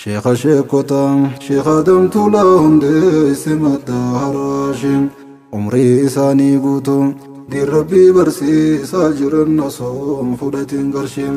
Sheekha sheekota Sheekh Adam Tuulaa hundeesse madda haraashii. Umrii isaanii guutuu diin Rabbii barsiisaa jiran osoo hin fudhatin qarshii.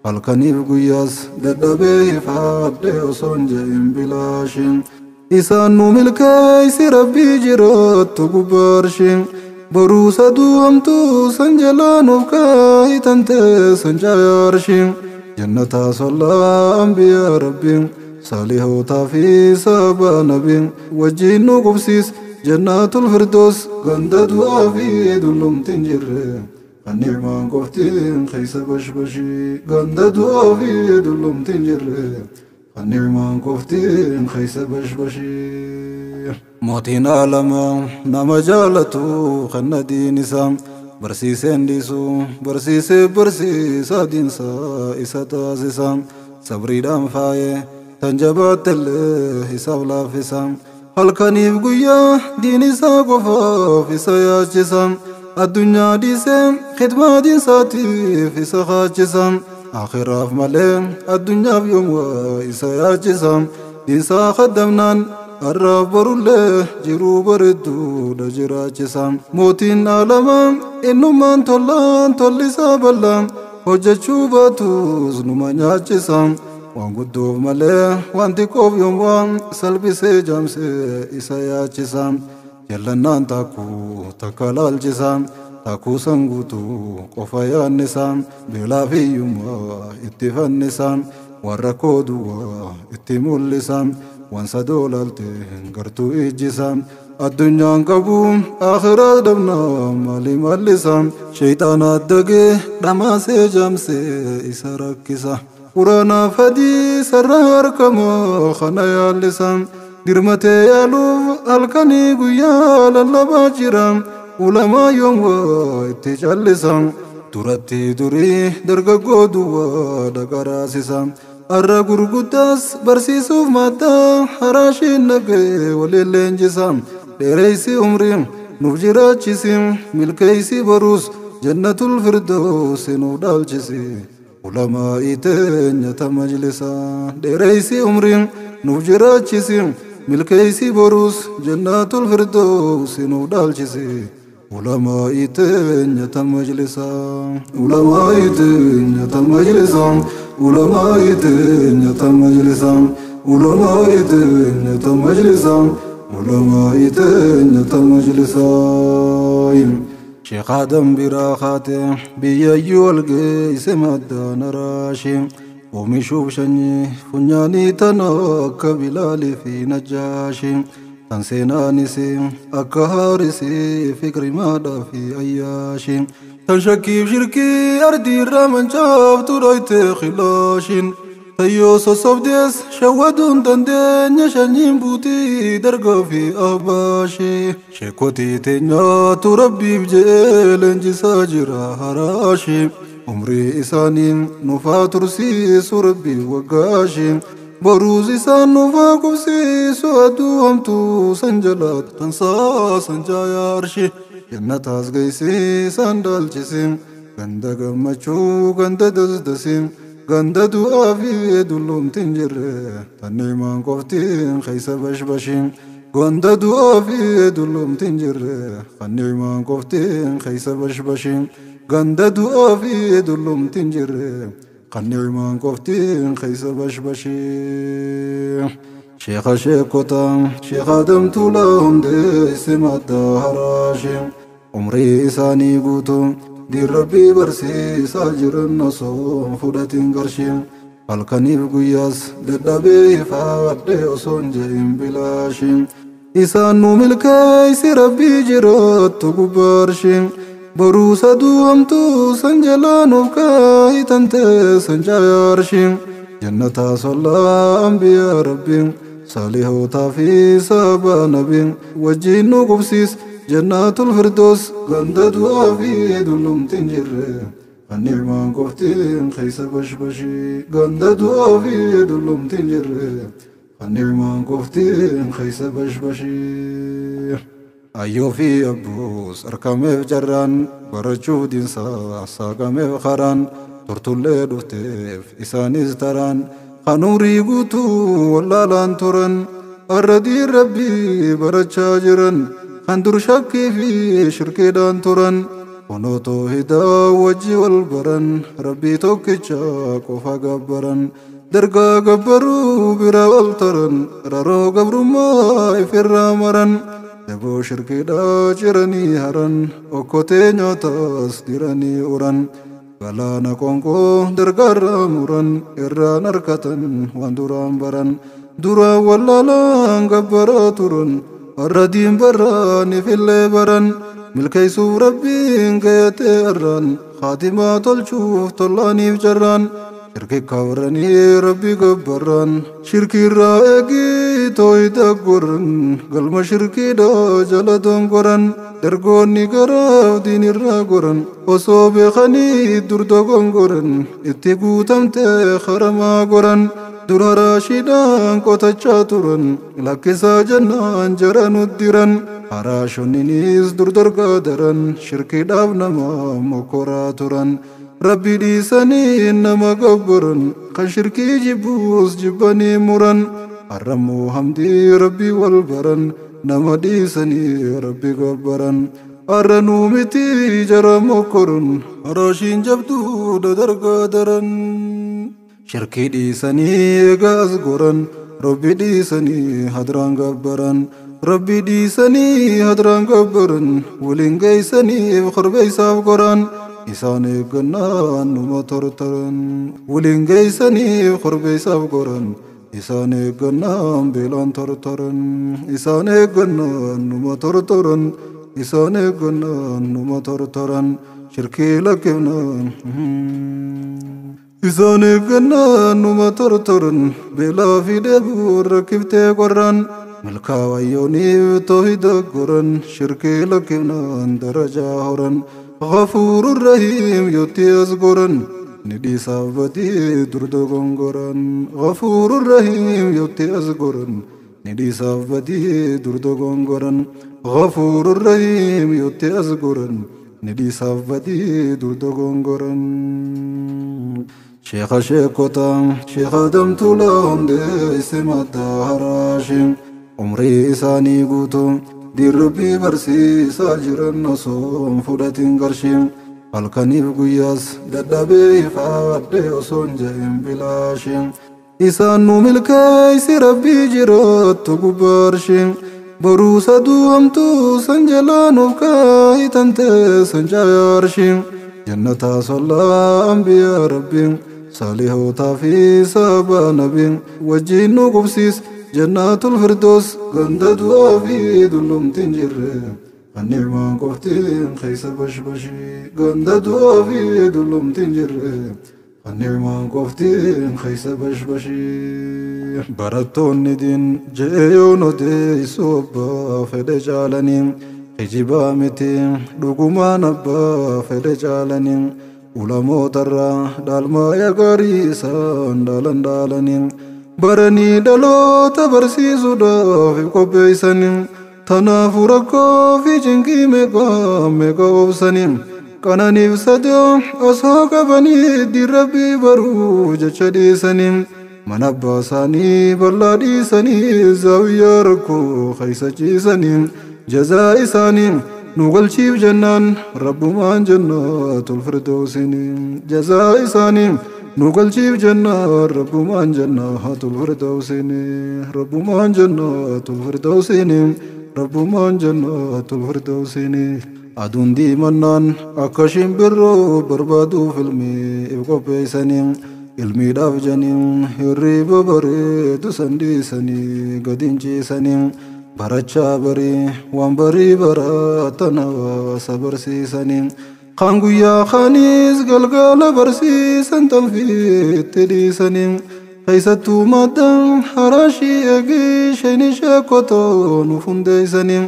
Halkaniif guyyaas dadhabee ifaadhe osoo hin je'in bilaashii. Isaan nu milkeessi Rabbii jiraattu gubbaa arshii. Boruu saduu hamtuu san jalaa nuuf kaa'itan teessan caayaa arshii. Jannataa sollaa anbiyaa Rabbiin saalihootaa fi saabaa nabiin wajjin nu qubsiis jannaatul firdoos ganda du'aa fi dullumtiin jirre kan ni'maan qoftiin keessa bashbashii. Ganda du'aa fi dullumtiin jirre kan ni'maan qoftiin keessa bashbashii. Mootiin alamaa nama jaalatu kan diin isaa barsiiseen dhiisu barsiisee barsiisaa diinsaa isa taasisa. Sabriidhaan faayee tan jabaattellee isaaf laaffisa. Halkaniif guyyaa diin isaa qofaaf isa yaachisa. Addunyaa dhiisee khidmaa diinsaatiif isa kaachisa. Akhiraaf malee addunyaaf yoom waa isa yaachisa. Diinsaa kaddamnaan har'aaf borullee jiruu bareedduudha jiraachisa. Mootiin alamaa innummaan tollaan tollisaa bal'aa hojjechuu baatus numa nyaachisa. Waan guddoof malee waan xiqqoof yoom waan salphisee jaamsee isa yaachisa. Jallannaan takkuu takka laalchisa. Takkuu san guutuu qofa yaannisa. Beelaa fi hiyyummaa itti fannisa. Waan rakkoo duwwaa itti mul'isa. Waan sadoo laalte gartuu ijjisa. Addunyaan qabu akhiraa dhabnaa maali mallisa. Sheeyxaana addagee dhamaasee jaamsee isa rakkisa. Quraanaaf hadiisarraa harkama kana yaallisa. Dirmatee yaaluuf halkanii guyyaa lallabaa jira. Ulamaa yoom waa itti callisa. Duratti durii dargaggoo duwwaa dhaqaraasisa. Har'a gurguddaas barsiisuuf maaddaa haraashiin nagee waliin leenjisa. Dheereysi umrii nuuf jiraachisi milkeeysi boruus jannatul firdoos nuuf dhaalchisi. Ulamaa'ii teenya ta majlisa. Dheereysi umrii nuuf jiraachisi milkeeysi boruus jannatul firdoos nuuf dhaalchisi. Ulamaa'ii teenya ta majlisa. Ulamaa'ii teenya ta majlisa. Ulamaa'ii teenya ta majlisa. Ulamaa'ii teenya ta majlisa. Ulamaa'ii teenya ta majlisa. Sheekh Adam biraa kaatee biyyayyuu wal geesse maddaan araashii. Oomishuuf sanyii funyaanii tana akka Bilaalii fi Najjaashii. Tan seenaanis akka Haarisii Fikrimaadhaa fi Ayyaashii. Tan shakkiif shirkii ardiirraa mancaaftu dhoyte khilaashiin. Tayyoo sossobdees shawwaduun dandeenya sanyiin buutii dargaa fi abbaashii. Sheekotii teenyaatu Rabbiif je'ee leenjisaa jira haraashii. Umrii isaanii nufaa tursiisu Rabbii waggaashii. Boruus isaan nufaa qubsiisu aduu hamtuu san jalaa tansaa san jaayaa arshii. Jannataas geessii isaan dhaalchisi. Ganda gammachuu ganda dasdasi. Ganda du'aa fi dullumtiin jirre tan ni'maan qoftiin keessa bashbashii. Ganda du'aa fi dullumtiin jirre kan ni'maan qoftiin keessa bashbashii. Ganda du'aa fi dullumtiin jirre kan ni'maan qoftiin keessa bashbashii. Sheekha sheekota Sheekh Adam Tuulaa hundeesse madda haraashii. Umrii isaanii guutuu diin Rabbii barsiisaa jiran osoo hin fudhatin qarshii. Halkaniif guyyaas dadhabee ifaadhe osoo hin je'in bilaashii. Isaan nu milkeessi Rabbii jiraattu gubbaa arshii. Boruu saduu hamtuu san jalaa nuuf kaa'itan teessan caayaa arshii. Jannataa sollaa anbiyaa Rabbiin saalihootaa fi saabaa nabiin wajjin nu qubsiis jannatul firdoos ganda du'aa fi dullumtiin jirre kan ni'maan qoftiin keessa bashbashii. Ganda du'aa fi dullumtiin jirre kan ni'maan qoftiin keessa bashbashii. Ayyoo fi abbuus arkameef jarraan barachuuf diinsaa saaqameef karaan turtullee dhufteef isaanis taraan Kan umrii guutuu wallaalaan turan har'a diin Rabbii barachaa jiran. Kan dur shakkii fi shirkiidhaan turan kunoo toohidaa wajji wal baran. Rabbii tokkicha qofa gabbaran, dargaa gabbaruu bira wal taran. Raroo gabrummaa ifirraa maran, daboo shirkiidhaa ciranii haran. Okkotee nyaataas diranii uran, galaana qoonqoo dargaarraa muran. Irraan harkatan waan duraan baran, duraan wallaalaan gabbaraa turan. Har'a diin barraan ifillee baran, milkeessuuf Rabbiin gayatee har'aan. Khaatimaa tolchuuf tollaaniif carraan, shirki kabaranii Rabbi gabbarraan. Shirkiirraa eegii tooyida goran, galma shirkiidha jala dongoran. Dargoonni garaaf diinirraa goran, osoo beekanii dur dogongoran. Itti guutamtee haramaa goran, dur haraashiidhaan qotachaa turan. Lakkisaa jennaan jara nuddiran, haraashonninis dur dargaa daran. Shirkiidhaaf nama mokoraa turan, Rabbi dhiisanii nama gabbaran. Kan shirkii jibbuus jibbanii muran, har'ammoo hamdii Rabbii wal baran. Nama dhiisanii Rabbi gabbaran, har'a nuu miti jara mokoran. Haraashiin jabduudha dargaa daran. Shirkii dhiisanii eegaas goran, Rabbi dhiisanii hadraan gabbaran. Rabbi dhiisanii hadraan gabbaran, waliin geeysaniif korbeeysaaf goran. Isaan eeggannaan numa tortoran, waliin geeysaniif korbeeysaaf goran. Isaan eeggannaan beelaan tortoran, isaan eeggannaan numa tortoran, isaan eeggannaan numa tortoran. Shirkii lakkifnaan isaan eeggannaan numa tortoran, beelaa fi dheebuu rakkiftee qorran. Milkaawayyooniif toohida goran, shirkii lakkifnaan darajaa horan. Ghafuurur Rahiim yotti as goran, ni dhiisaaf badii dur dogongoran. Ghafuurur Rahiim yotti as goran, ni dhiisaaf badii dur dogongoran. Ghafuurur Rahiim yotti as goran, ni dhiisaaf badii dur dogongoran. Sheekha sheekota, Sheekha Damtuulaa hundeesse madda haraashin. Umrii isaanii guutuu diin Rabbii barsiisaa jiran, osoo hin fudhatin qarshiin. Halkaniif guyyaas dadhabee ifaadhee osoo hin ja'in bilaashin. Isaan nu milkeessi Rabbii jiraattu gubbaarshin. Boruu saduu hamtuu san jalaa nuuf kaayitan teessan caayarshin. Jannataa sollaa ambiyaa Rabbiin, saalihootaa fi saabaa nabiin wajjiin nu qubsiis Jannaatul Firdoos. Ganda du'aa fi dullumtiin jirre, kan ni'maan qoftiin keessa bashbashii. Ganda du'aa fi dullumtiin jirre, kan ni'maan qoftiin keessa bashbashii. Barattoonni diin je'e yoon odeessu abbaa fedhe caalanii, kijibaa miti dhugumaan abbaa fedhe caalanii. Ulamootarraa dhaalmaaya gaarii isaan dhaalan dhaalanii, baranii dhaloota barsiisuudhaaf qopheessanii. Tanaafuu rakkoo fi cinqii meeqa meeqa obsanii, qananiif sadoo osoo qabanii diin Rabbii baruu jecha dhiisanii. Mana abbaa isaanii bal'aa dhiisanii zaawiyyaa rakkoo keessa ciisanii. Jazaa isaanii nu galchiif jennaan Rabbumaan Jannaatul Firdawsinii. Jazaa isaanii nu galchiif jennaan Rabbumaan Jannaatul Firdawsinii. Rabbumaan Jannaatul Firdawsinii. Rabbumaan Jannaatul Firdawsinii. Aduun diimannaan akka shimbirroo barbaaduuf ilmii if qopheessanii, ilmiidhaaf janii hirriiba bareedu san dhiisanii gadi hin ciisanii. Barachaa barii waan barii baratan hawaasa barsiisanii, kan guyyaa kaanis galgala barsiisan tanfiitti dhiisanii. Keessattuu maddaan haraashii eegii shayni sheekotoo nuuf hundeessanii,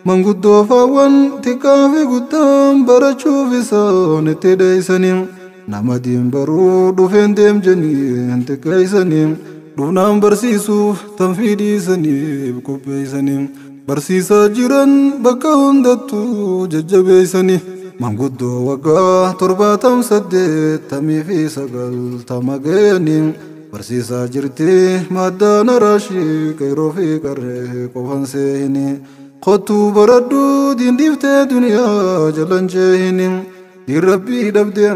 manguddoo faawwan xiqqaa fi guddaan barachuuf isaan itti dheessanii. Nama diin baruu dhufeen deemjanii hin xiqqeessanii, dhufnaan barsiisuuf tanfii dhiisaniif qopheessanii. Barsiisaa jiran bakka hundattuu jajjabeessanii. Manguddoo waggaa 78 fi 90 ga'anii Barsiisaa jirti maddaan araashii qeerroo fi qarree qofan seehini. Kottuu baradhu diin dhiiftee duniyaa jalan ceehini. Diin rabbii dhabdee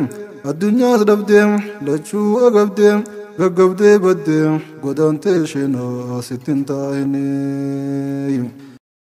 addunyaas dhabdee lachuu agabdee gaggabdee baddee godaantee isheenaa sittin taahini.